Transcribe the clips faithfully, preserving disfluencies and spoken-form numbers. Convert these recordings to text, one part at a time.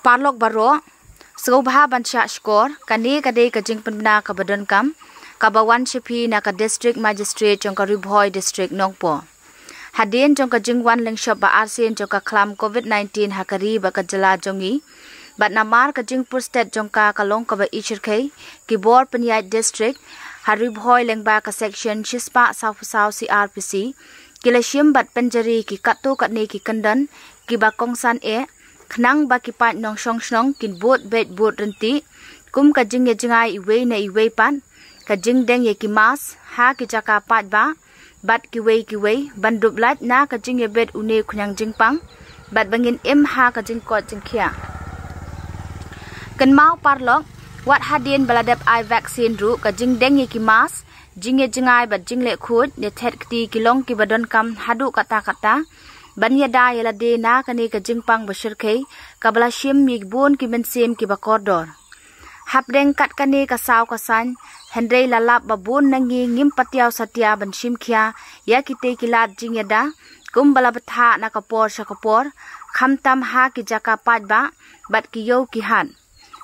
Paralok baroh, sngewbha ban shah shkor, kane ka dei ka jingpynbna kaba donkam, kaba wan sha phi na ka District Magistrate jong ka Ri Bhoi District Nongpoh. Hadien jong ka jingwan lyngshop ba arsien jong ka khlam covid nineteen ha ka ri bad ka jylla jong ngi, bad namar ka jingpur stet jong ka ka long kaba ishyrkhei, ki bor pynïaid district ha Ri Bhoi lyngba ka section shispah sawphew saw C R P C ki la shim bad pynjari ki katto katne ki kyndon kiba kongsan eh, khnang ba ki paid nongshong shnong kin bud beit bud ryntih, kum ka jingïajngai iwei na iwei pat, ka jingdeng ïa ki mask ha ki jaka paidbah bad kiwei kiwei, ban dup lait na ka jingïabit une u khñiang jingpang bad ba ngin im ha ka jingkoit jingkhiah. Kynmaw paralok, wat hadien ba la dep ai vaccine ruh, ka jingdeng ïa ki mask, jingïajngai bad jingleh khuid, ïathet kti ki long kiba donkam haduh katta katta ban ïada ïa lade na kane ka jingpang ba shyrkhei kaba la shim ïa ki bun ki mynsiem kiba kordor. Hapdeng kat kane ka saw ka saiñ, hynrei la lap ba bun na ngi ngim patiaw satia ban shim khia ïa kitei ki lad jingïada, kumba la bthah na ka por sha ka por, khamtam ha ki jaka paidbah bad ki ïew ki hat.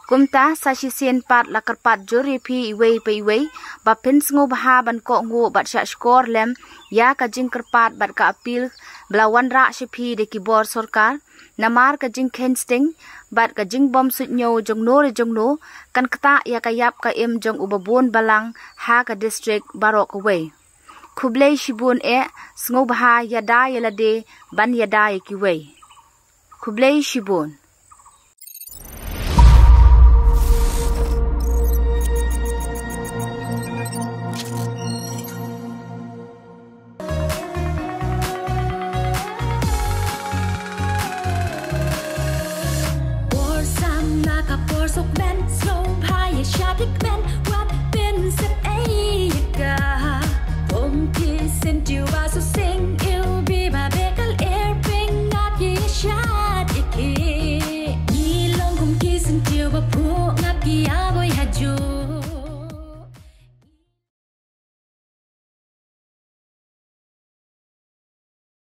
Kumta, sa shisien pat la kyrpad jur ïa phi iwei pa iwei ba phin sngewbha ban kohnguh bad shah shkor lem ïa ka jingkyrpad bad ka appeal ba la wanrah sha phi da ki bor sorkar, namar ka jingkheiñ sting bad ka jingbym suidñiew jongno re jongno kan ktah ïa ka ïap ka im jong uba bun balang ha ka district baroh kawei. Khublei shibun eh, sngewbha ïada ïa lade ban ïada ïa kiwei. Khublei shibun.